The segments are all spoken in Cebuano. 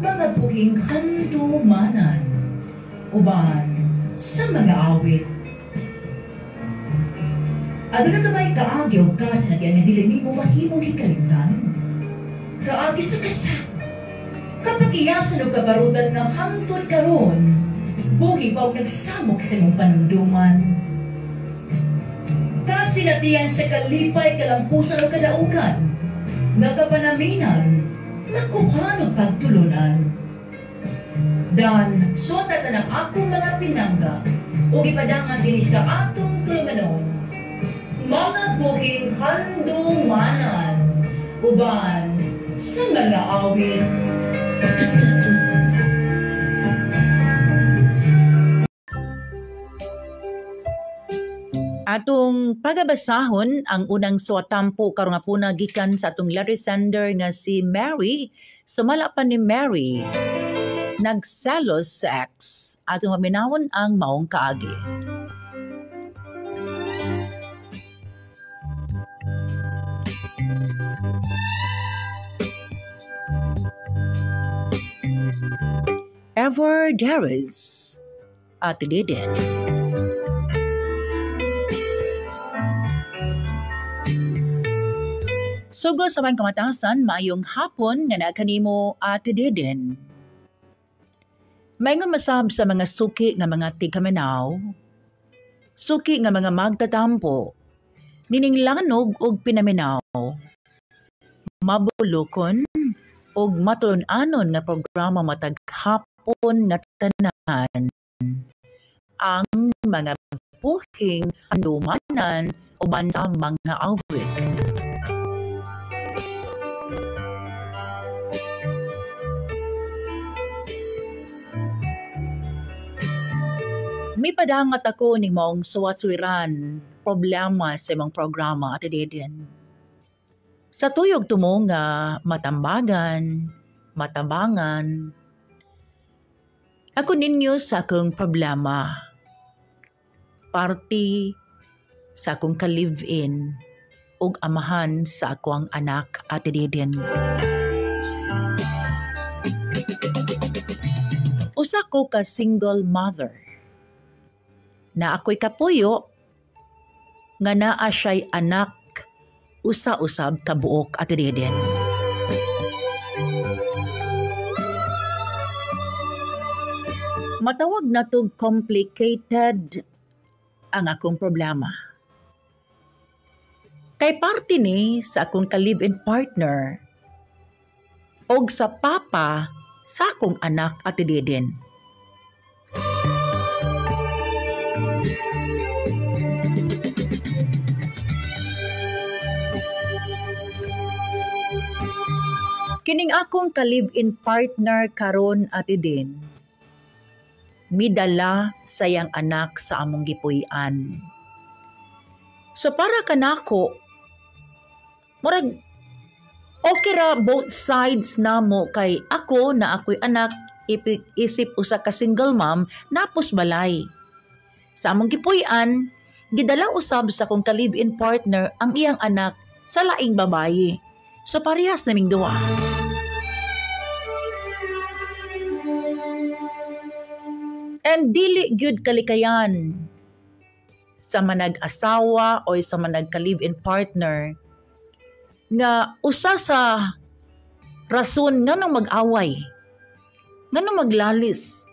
Mga buhing handumanan uban sa mga awit. Aduna ka ba'y kaagi o kasinatian nga dili nimo mahimong hikalimtan? Kaagi sa kasa, kapakiyasan o kabarutan nga hangtod karon buhi pa og nagsamok sa imong panumduman. Kasinatian sa kalipay, kalampusan o kadaugan, nga kapanaminan, makuhan og pagtulunan. Dan, suwata ka ng akong mga pinangga, o gipadangan dinhi sa atong tulumanon, mga buhing handumanan, uban sa mga awit. Atong pagabasahon ang unang suwatampo karong hapuna gikan sa atong letter sender nga si Mary. Sumala pa ni Mary, nagselos sa ex. Atong paminawon ang maong kaagi. Ever there is at Liden. Sugo sa mga kamatasan, maayong hapon nga nakanimo Ate Deden. Maingon masab sa mga suki nga mga tigkaminaw, suki nga mga magtatampo, nininglanog og pinaminaw, mabulukon og matulon-anon nga programa matag hapon nga tanan ang mga buhing handumanan uban sa mga awit. May padangat ako ni mong suwasuiran problema sa imong programa, Ate Deden. Sa tuyog tumo nga matambagan, matabangan, ako ninyo sa akong problema. Party sa akong ka-live-in ug amahan sa akong anak, Ate Deden. Usa ko ka single mother na ako'y kapuyo nga naa siya'y anak usa-usab kabuok, Ate Deden. Matawag na to complicated ang akong problema. Kay parte ni sa akong ka-live-in partner og sa papa sa akong anak, Ate Deden. Kining akong ka-live-in partner karon, Ate Din, midala sayang anak sa among gipuy-an. So para kanako, murag okay ra both sides namo kay ako na ako'y anak isip usa ka single mom napos balay. Sa among gipuy-an, gidala usab sa akong ka-live-in partner ang iyang anak sa laing babaye. So parehas naming duwa. And dili gyud kalikayan sa manag-asawa o sa manag-ka-live-in partner nga usa sa rason nganong mag-away, nganong maglalis,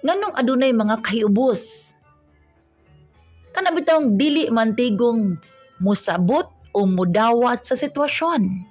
nganong adunay mga kahiubos. Kana bitawng dili man tigong musabot o mudawat sa sitwasyon.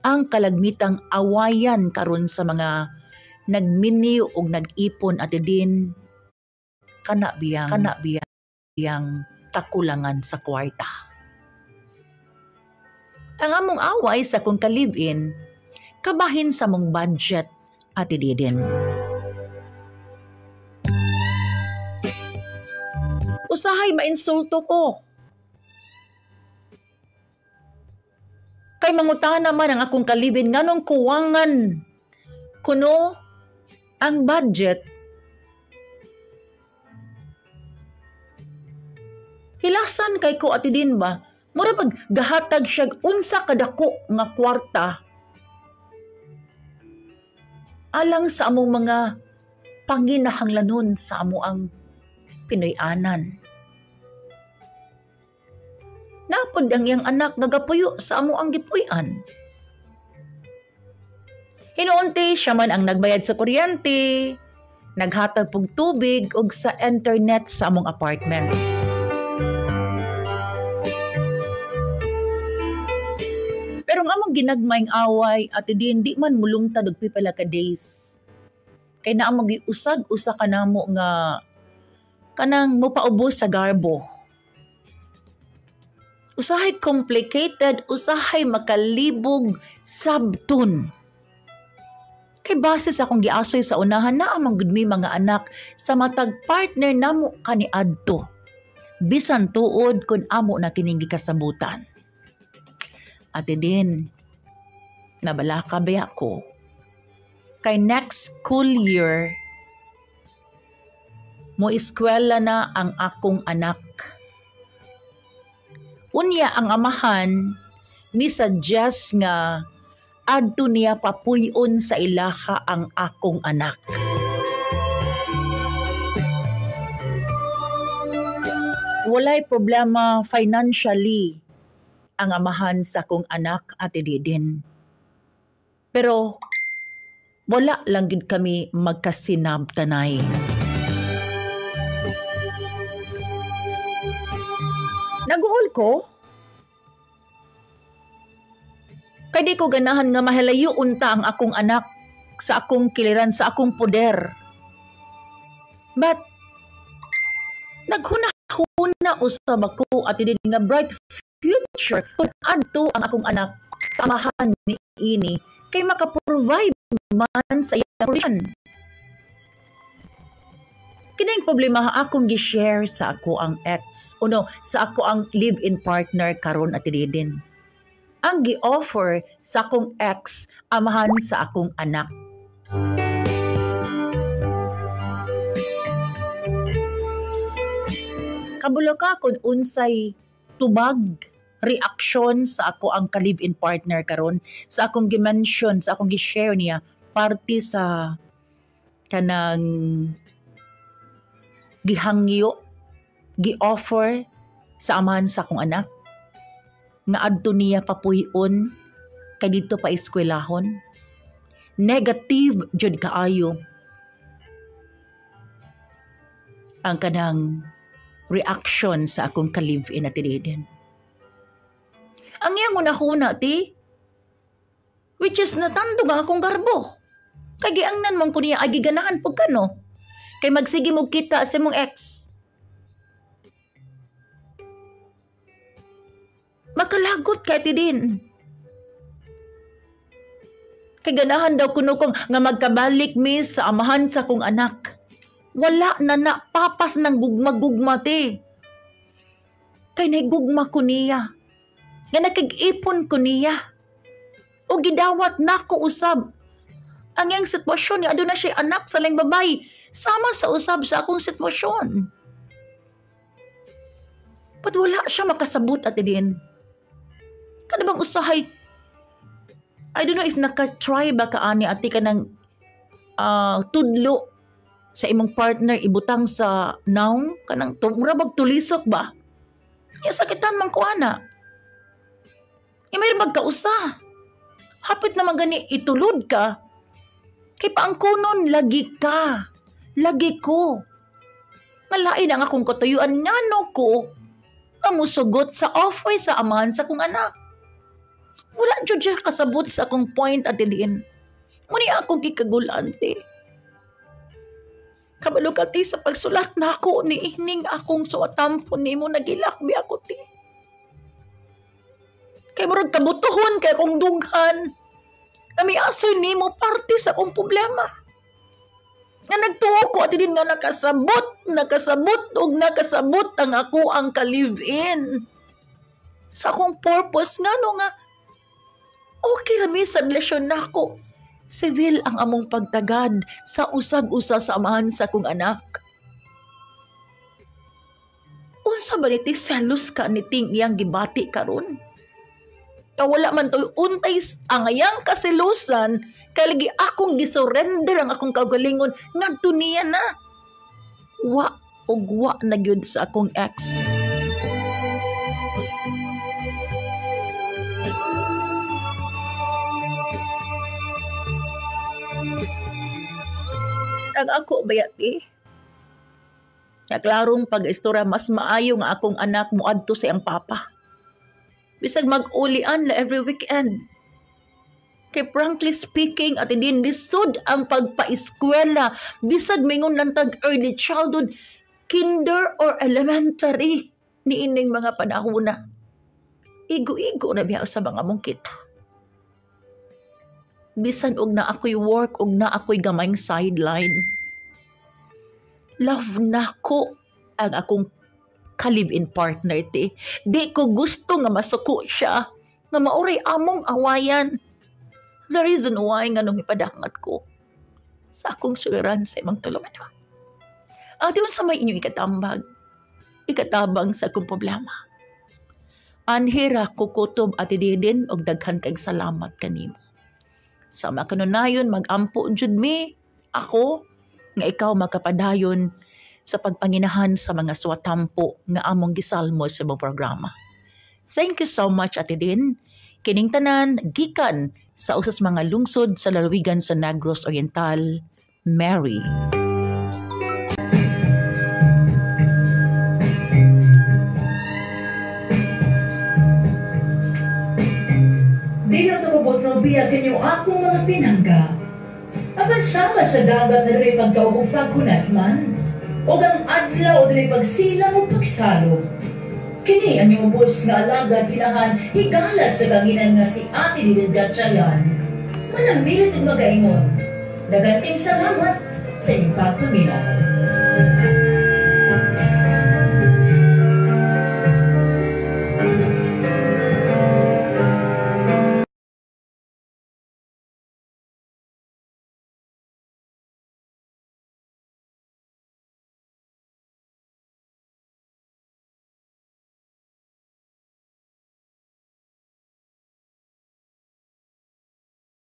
Ang kalagmitang awayan karon sa mga nagminiw og nag-ipon, Ate Din, kana biyang kakulangan sa kwarta. Ang among away sa kong ka-live-in, kabahin sa mong budget, Ate Deden. Usahay mainsulto ko. Kay mangutana man ang akong ka-live-in nganong kuwangan kuno ang budget. Hilasan kay ko, Ate Din ba? Mura pag gahatag siya unsa kadako nga kwarta Alang sa among mga panginahanglanon sa amo ang Pinoy-anan. Napod ang iyang anak nga gapuyo sa amo ang gipuy-an. Hinuunti siya man ang nagbayad sa kuryente, naghatag pug tubig ug sa internet sa among apartment. Pero ang among ginagmayng away at di man mulungtad og pipila ka days. Kay naa mo giusag-usa ka namo nga kanang mopaubos sa garbo. Usahay complicated, usahay makalibog sabton. Kay base sa akong giasoy sa unahan, naa man gud mi mga anak sa matag partner namo kaniadto. Bisan tuod kun amo na kining gikasabutan. Ate din, nabalaka ba ako? Kay next school year, mo eskwela na ang akong anak. Unya ang amahan ni suggest nga adto niya papuy-on sa ilaha ang akong anak. Walay problema financially ang amahan sa akong anak, Ate Didin. Pero wala lang gid kami magkasinabtanay. Naguol ko. Kay di ko ganahan nga mahalayo unta ang akong anak sa akong kiliran, sa akong poder. But naghuna-huna usab ako, Ate Didin, nga bright future kung adto ang akong anak tamahan ni ini kay makaprovide man sa iyang provision. Kining problema akong gi-share sa ako ang ex, o no, sa ako ang live-in partner karon, Ate Didin. Ang gi-offer sa akong ex amahan sa akong anak. Kabulo ka kung unsay tubag reaksyon sa ako ang ka-live-in partner karon, sa akong gi-mention, sa akong gi-share niya parte sa kanang gihangyo, gi-offer sa amahan sa akong anak nga adto niya papuy-on kay didto pa eskwelahon. Negative jud kaayo ang kanang reaction sa akong ka-live-in, Ate Didin. Ang iyang una-una, ti, which is natandog ang akong garbo. Kay giangnan man ko niya, ay giganahan po ka, no? Kay magsige mo kita sa imong ex. Makalagot ka, Ate Din. Kay ganahan daw kuno kong nga magkabalik mi sa amahan sa akong anak. Wala na na papas ng gugma-gugma, te. Kay naigugma ko niya. Nga nakig-ipon ko niya. O gidawat nako usab. Ang iyang sitwasyon nga aduna siya anak sa laing babay, sama sa usab sa akong sitwasyon. But wala siya makasabot, Ate Din. Kada bang usahay, I don't know if naka-try ba ka ani ate ka ng tudlo sa imong partner ibutang sa naong kanang mura bag tulisok ba? Ya sakitan man ko ana. Ya may bag kausa. Hapit naman gani itulod ka. Kay paangkonon lagi ka. Lagi ko. Malain ang akong katuyuan ngano ko nga musugot sa offer sa amahan sa akong anak. Wala jud siya kasabot sa akong point, Ate Din. Muni akong kikagulan, te. Kabalo ka, te, sa pagsulat na ako ni ining akong suatampo nimo nagilakbi ako, te. Kay murag kabutuhon kay akong dughan. Na may asoy nimo parte sa akong problema. Nga nagtuo ko, Ate Din, nga nakasabot ug nakasabot ang ako ang ka-live-in. Sa akong purpose nga no nga okay rami sa relasyon nako. Civil ang among pagtagad sa usag-usa sa amahan sa akong anak. Unsa ba niti selos ka ni ting iyang gibati karon? Kawala man to'y untay angayang kasilusan, kay lagi akong gisurrender ang akong kaugalingon ngadto niya na. Wa og wa na gyud sa akong ex. Ang ako bayati. Nga klarong pag-istorya, mas maayo nga akong anak moadto sa iyang papa. Bisag mag-ulian na every weekend. Kay frankly speaking, at din lisod ang pagpa-eskwela. Bisag mingon lang tag early childhood, kinder or elementary, niining mga panahona. Igo-igo na biya sa mga mungkit. Bisan og na ako'y work, og na ako'y gamayng sideline. Love na ko ang akong ka-live-in partner ti. Di ko gusto nga masuko siya, nga mauray among awayan. The reason why nga nung ipadangat ko sa akong suliran sa imong tulumanon. Ate, unsa may inyong ikatambag, ikatabang sa akong problema. Anhira kukutob ati didin og daghan kag salamat kanimo. Sa makanunayon magampo jud mi ako nga ikaw makapadayon sa pagpanginahan sa mga swatampo nga among gisalmo sa imong programa. Thank you so much, Ate Din. Kining tanan gikan sa usas mga lungsod sa lalawigan sa Negros Oriental, Mary. Di lang tumubot ng biya kanyo akong mga pinangga. Apan sama sa dagat na rin pagkaubog pagkunas man, o ang adlaw o dili pagsilang o pagsalog. Kini ang iyong ubos nga alagad inahan higala sa kanginan nga si Ate Didin Gatchalian. Manamilit og magaingon. Daghang salamat sa inyong pagpaminaw.